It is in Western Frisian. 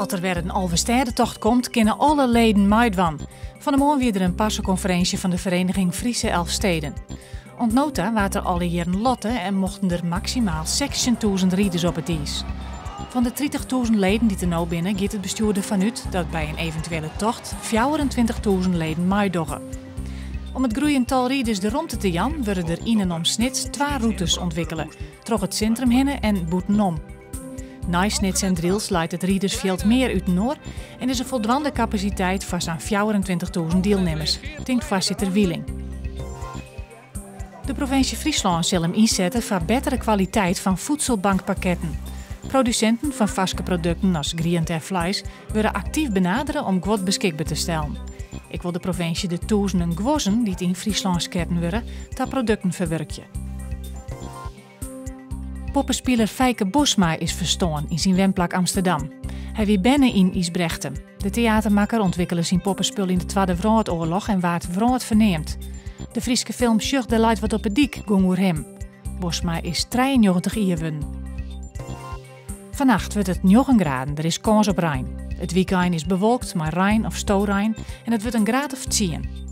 As der wer in Alvestêdetocht komt, kinne alle leden meidwaan. Fan 'e moarn wie der in parsekonferinsje fan de Vereniging Friese Elfsteden. Oant no ta waard der alle jierren lotte en mochten der maksimaal 16.000 riders op it iis. Fan de 30.000 leden dy't der no binne, giet it bestjoer derfan út dat by in eventuele tocht 24.000 leden meidogge. Om it groeiend tal riders de romte te jaan, wurde der yn en om Snits twa rûtes ûntwikkele, troch it sintrum hinne en bûtenom. Nei Snits en Drylts leit it ridersfjild mear útinoar en is der foldwaande kapasiteit foar sa'n 24.000 dielnimmers, tinkt foarsitter Wieling. De provinsje Fryslân sil him ynsette foar bettere kwaliteit fan voedselbankpakketten. Produsinten fan farske produkten as griente en fleis wurde aktyf benadere om guod beskikber te stellen. Ek wol de provinsje de tûzenen guozzen dy't yn Fryslân sketten wurde, ta produkten ferwurkje. Poppespiler Feike Bosma is ferstoarn yn syn wenplak Amsterdam. Hy wie berne yn Ysbrechtum. De teatermakker ûntwikkele syn poppespul yn de Twadde Wrâldoarloch en waard wrâldferneamd. De Fryske film Sjoch der leit wat op 'e dyk gong oer him. Bosma is 93 jier wurden. Fannacht wurdt it njoggen graden, der is kâns op rein. It wykein is bewolkt mei rein of storein en it wurdt in graad of tsien.